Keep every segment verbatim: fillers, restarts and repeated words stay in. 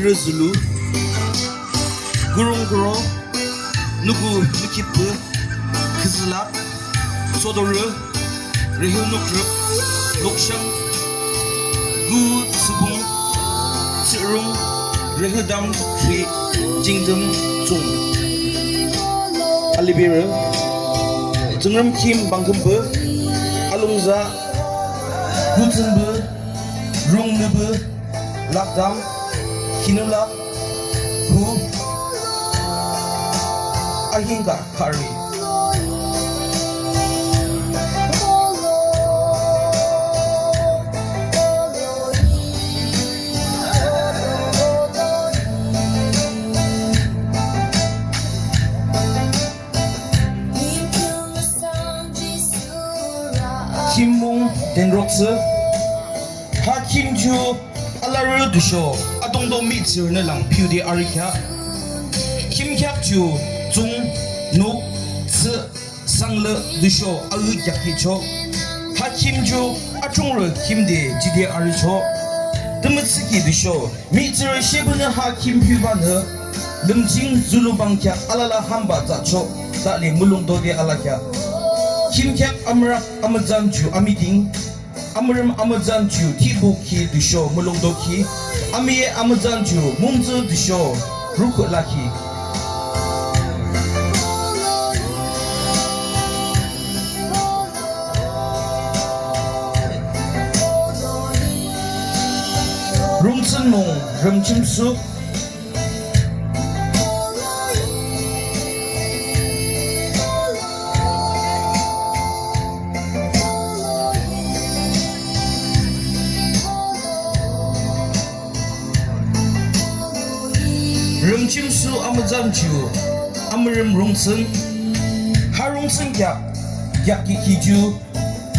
Rü zulu, kurung kuro, nuku nukhip pü, khüzülak, sodorü, rühü nukrüp, nukshang, ku, süpung, sirung, rühü dam, ri, jingdüm, tsung. Aliberü, tsüngrem khim bangkümpü, alungza, kutsünpü, rungnüpü, lakdam, kinulak, ku, ahingka, kari. Khim mung denroktsü. Ha khim ju alarü tüsho adungto mihtsürünü lang piude arükhea. Khim kheak ju tsung, nuk, tsü, sanglü tüsho aü kheak kicho. Ha khim ju atungrü khim de jide arücho. Tümütsüki tüsho mihtsürü shepünü ha khim piubanü, lümching zulu bang kheak alala hamba tsahcho, tsahli mulungto de alakheak. Khim kheak amürak amütsan ju amiding, amürem amütsan ju thibukhi tüsho mulungtokhi, amiye amütsan ju mungtsü tüsho rukhüh lakhi. Rungtsün mung rümchimsu. Rümchimsu amütsan ju, amürem rungtsün. Ha rungtsün kheak, kheak kiki ju,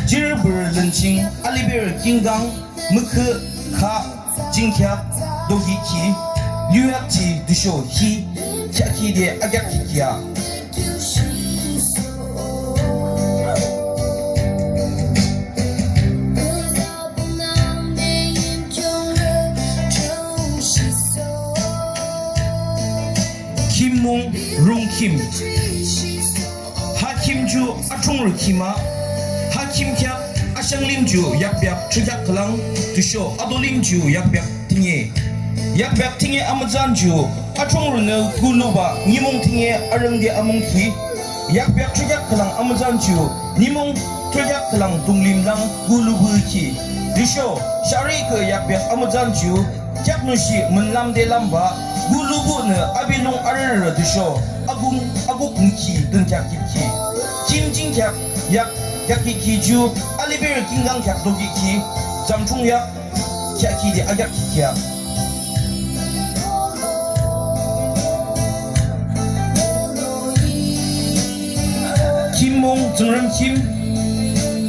jipürü lünching, aliberü kingang, mükhü, kha, jingkheak, dokiki, liyak chi, tüsho hi, kheakide akheak kiki a. Khim mung rungkhim. Ha khim ju atungrü khim a. Ha khim kheak ashanglim ju yakbeak thürükheak khülang tüsho adolim ju yakbeak tinge. Yakbeak tinge amütsan ju atungrünü kuluba nimung tinge arüngde amungkhi. Yakbeak thürükheak khülang amütsan ju nimung thürükheak khülang dunglim lang kulubukhi. Tüsho sharikü yakbeak amütsan ju kheaknushi münlamde lamba, kulubunü api lung arürü tüsho akung akuk nükhi dünkheak kipkhi. Khim jingkheak yak kheak kiki ju aliberü kingang kheak dokiki, jamthung yak kheakide akheak kiki a. Khim mung tsüngrem khim,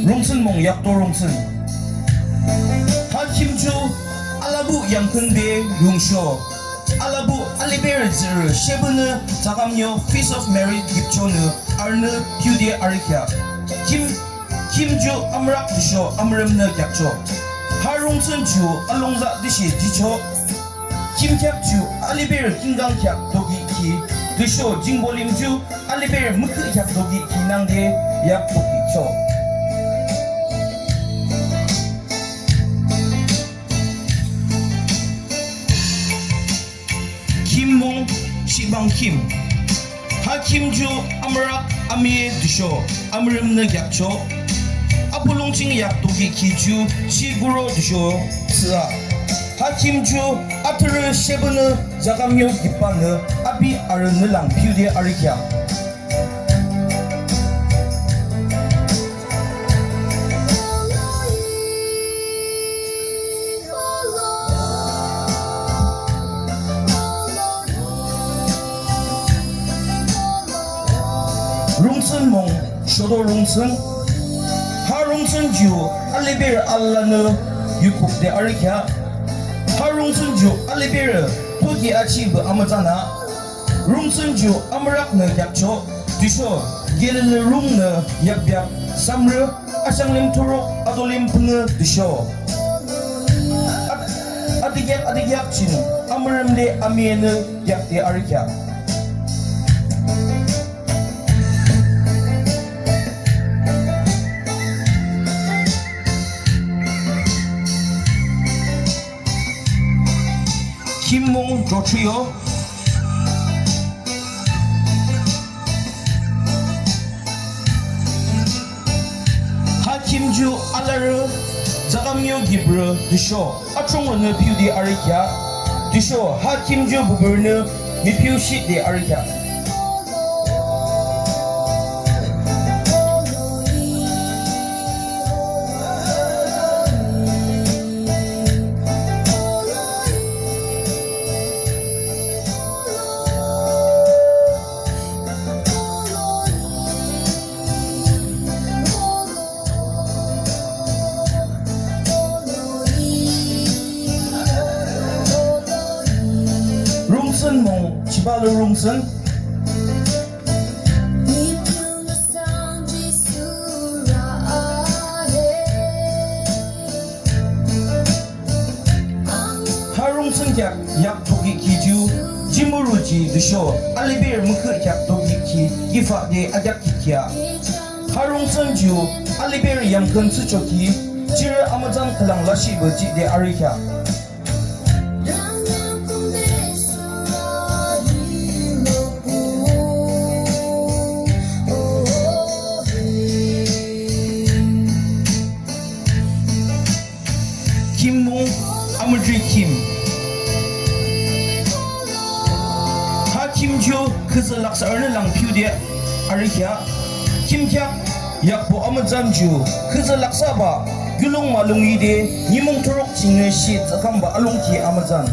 rungtsün mung yakto rungtsün. Ha khim ju alabuh yamkhünbe yungsho. Alabuh aliberü tsührü shepünü takamnyo Feast of Merit kipchonü arünü piude arükhea. Khim, khim ju amürak tüsho amüremnü kheakcho. Ha rungtsün ju alungza tüshe jicho. Khim kheak ju aliberü kingang kheak dokiki tüsho jingbolim ju aliberü mükhü kheak dokiki nangde yak dokikcho. Khim mung shibang khim. Ha khim ju amürak amiye tüsho amüremnü kheakcho. Apulung ching yak dokiki ju shiburo tüsho tsüa. Ha khim ju atürü shepünü jakamnyo kipanü api arünü lang piude arükhea. Rungtsün mung shoto rungtsün. Ha rungtsün ju aliberü alanü yukukde arükhea. Ha rungtsün ju aliberü toki achibah amütsan a. Rungtsün ju amüraknü kheakcho, tüsho gelele rungnü yakbeak samrü, ashanglim thuruk, adolim pünü tüsho. At, at, Atikheak atikheak ching amürem le amiyanü yakde arükhea. Khim mung throthrio. Ha khim ju alarü, zakam yo giprü tüsho athrongrünü phiude arükhea. Tüsho ha khim ju püpürünü miphiushihde arükhea. Rongtsün mung, chiba le rongtsün. Ha rongtsün kheak yak thokhi ki ju, jimüruji tüsho aliberü mükhü kheak thokhi ki, kifade akheak ki khea. Ha rongtsün ju aliberü yamkhün thsüchoki, jurü amütsan khülang lashihbah jihde arükhea. Khim mung, amütri khim. Ha khim ju khütsü laksarünü lang phiude arükhea. Khim kheak yakbo amütsan ju khütsü laksahbah, kiulong malung yide, nimung thuruk chingnü shi tsükhamba alungki amütsan.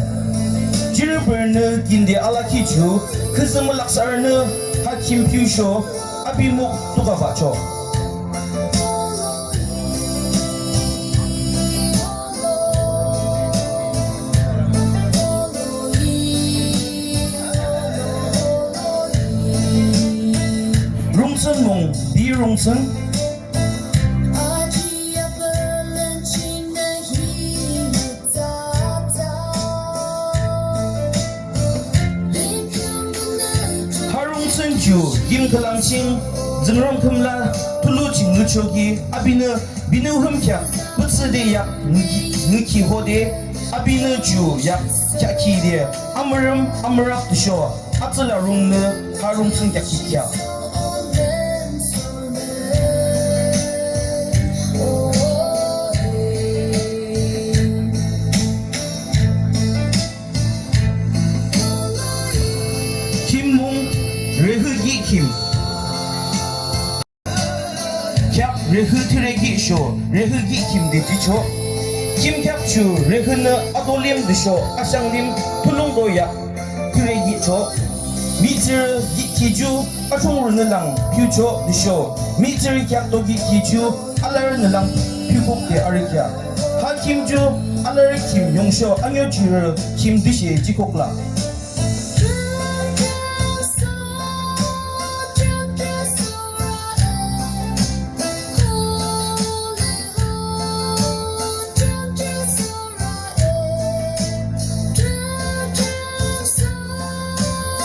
Jurübonü kinde alakhi ju khütsü mülaksarünü ha khim phiusho api muk tukabahcho. Rongtsün mung, bi rongtsün. Ha rongtsün ju yim khülang ching, zingrum khümla, thulu ching ngüchoki, abinü, binü hüm kheak, pütsüde yak, ngü-, ngükhi hode, abinü ju yak, kheakhide, amürem, amürak tüsho, atsüla rungnü, ha rongtsün kheak ki khea. Khim mung, rehü ki khim. Kheak rehü thire ki sho, rehü ki khim de jicho. Khim kheak ju rehünü adolim tüsho ashanglim thulungdo yak thire ki cho. Mihtsürü ki khi ju athrongrünü lang phiucho tüsho. Mihtsürü kheak to ki khi ju alarünü lang phiukukde arükhea. Ha khim ju alarü khim yungsho anyo jurü khim tüshe jikuklah.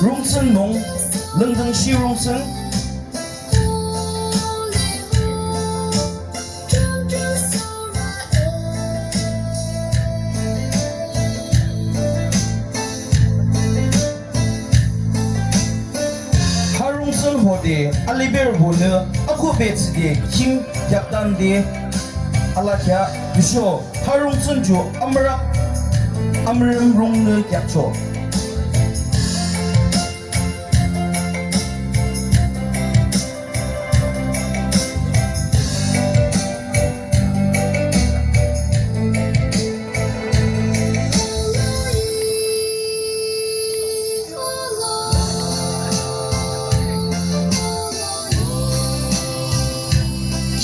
Rongtsün mung, lüngdüng shi rongtsün. Ha rongtsün hode aliberübonü akhuhbe thsüde khim yakdande alakhea tüsho ha rongtsün ju amürak amürem rungnü yakcho.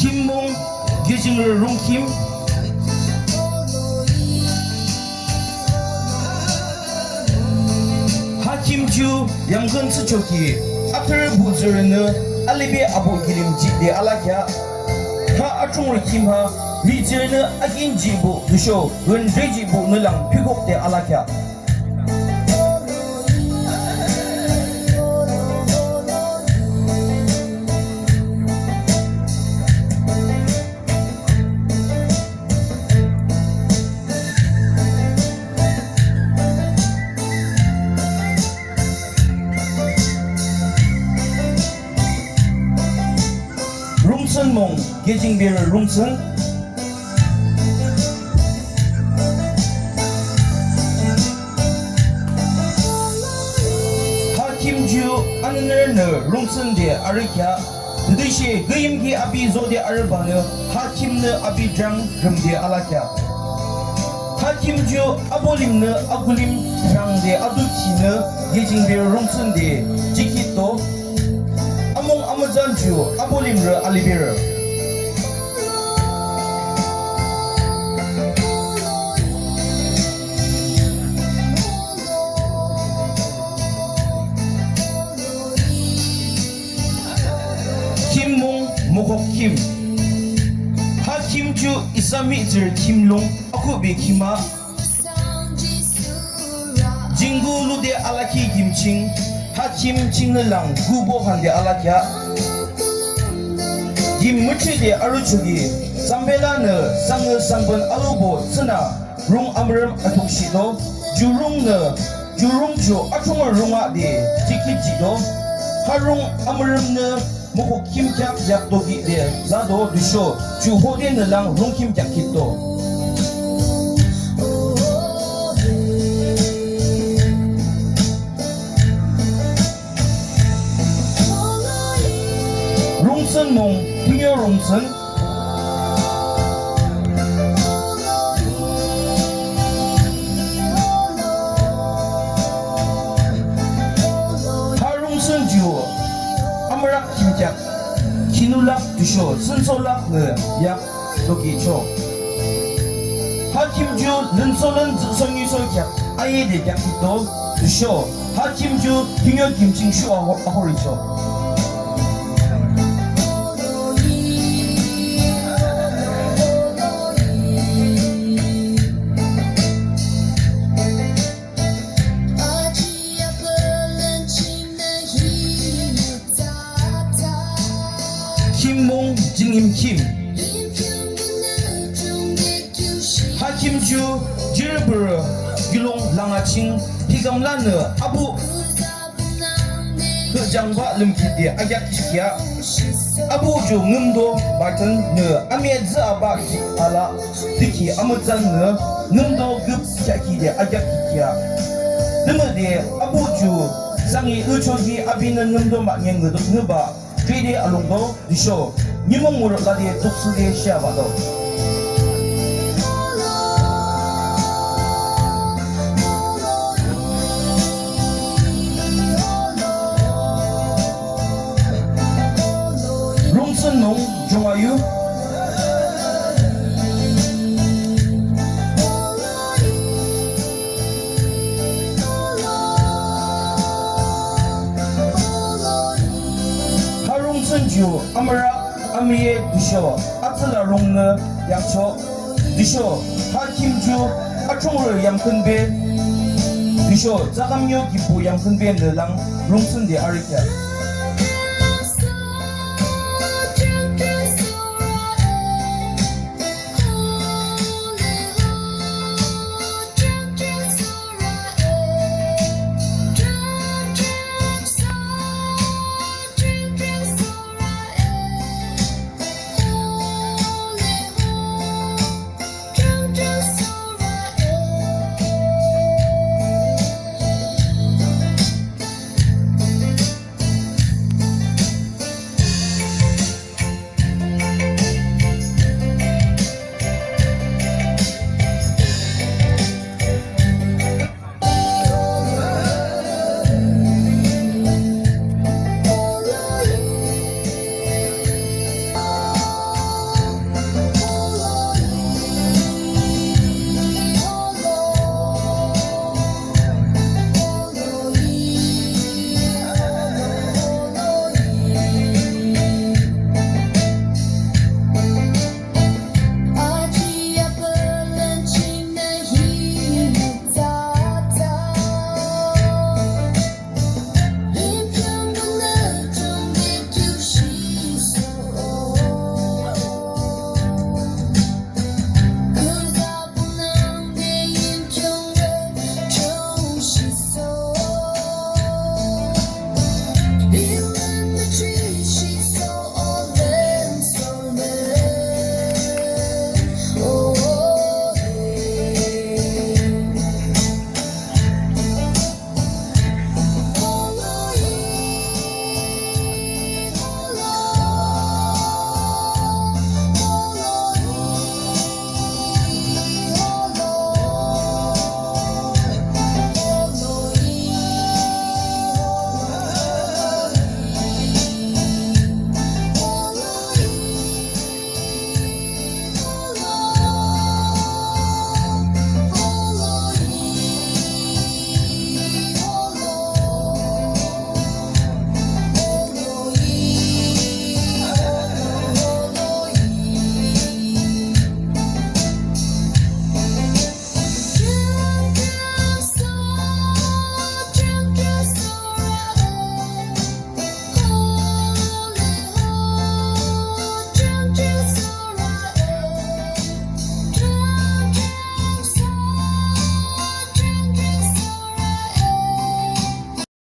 Khim mung, gejingrü rongkhim. Ha khim ju yamkhün thsüchoki, athrürü buh tsührünü alibe abuh kilim jihde alakhea. Ha Athrungrü khim ha, rizirünü akin jihbuh tüsho wüntre jihbuhnü lang phikokde alakheah. Rongtsün mung, Kejingberü rongtsün. Ha khim ju anenürünü rongtsünde arükheah. Tütüshe küyimki api zode arübanü ha khimnü api drang rümde alakheah. Ha khim ju abolimnü akulim rangde adukhinü Kejingberü rongtsünde jikhitdo. Amung amütsan ju abolimrü aliberü. Khim mung, Mokok khim. Ha khim ju isa mihtsürü khim lung akhuhbe khim ah. Jingku lude alakhi khim ching, ha khim chingnü lang kubo hande alakheah. Khim müthride arüchoki, sambelanü sangü sangben alubo tsünü rung amürem athukshihdo, ju rungnü, ju rung ju athrungrü rung ah de jikhit jihdo. Ha rung amüremnü mokok khim kheak yakdoki de lado tüsho, ju hodenü lang rung khim kheak khitdo. Rongtsün mung, Thünio rongtsün. Ha rongtsün ju amürak khim kheak, khinulak tüsho sünsolaknü yak dokhicho. Ha khim ju lünsolün tsühsoniuso kheak ayede kheak khitdo tüsho, ha khim ju Thünio khim ching shuh aho-, ahoricho. Khim mung, Jingim khim. Ha khim ju jipürü kiulong langa ching, hikamlanü abuh küjangba lümkhitde akheak kheakheah. Abuh ju Ngümdo Martin-nü amütsü aba ki ala, tüki amütsannü Ngümdo Küp kheakkhide akheak kheakheah. Tümüde abuh ju sangi üchoki apinü Ngümdo Martin ngüdo ngüba trede alungdo tüsho nimung nguruk lade tuksüde sheabado. Rongtsün mung, Jung Ayu. Ha rongtsün ju amürak, amüye tüsho atsüla rungnü yakcho. Tüsho ha khim ju athrungrü yamkhünbe tüsho tsakam yo kipu yamkhünbenü lang rongtsünde arükheah.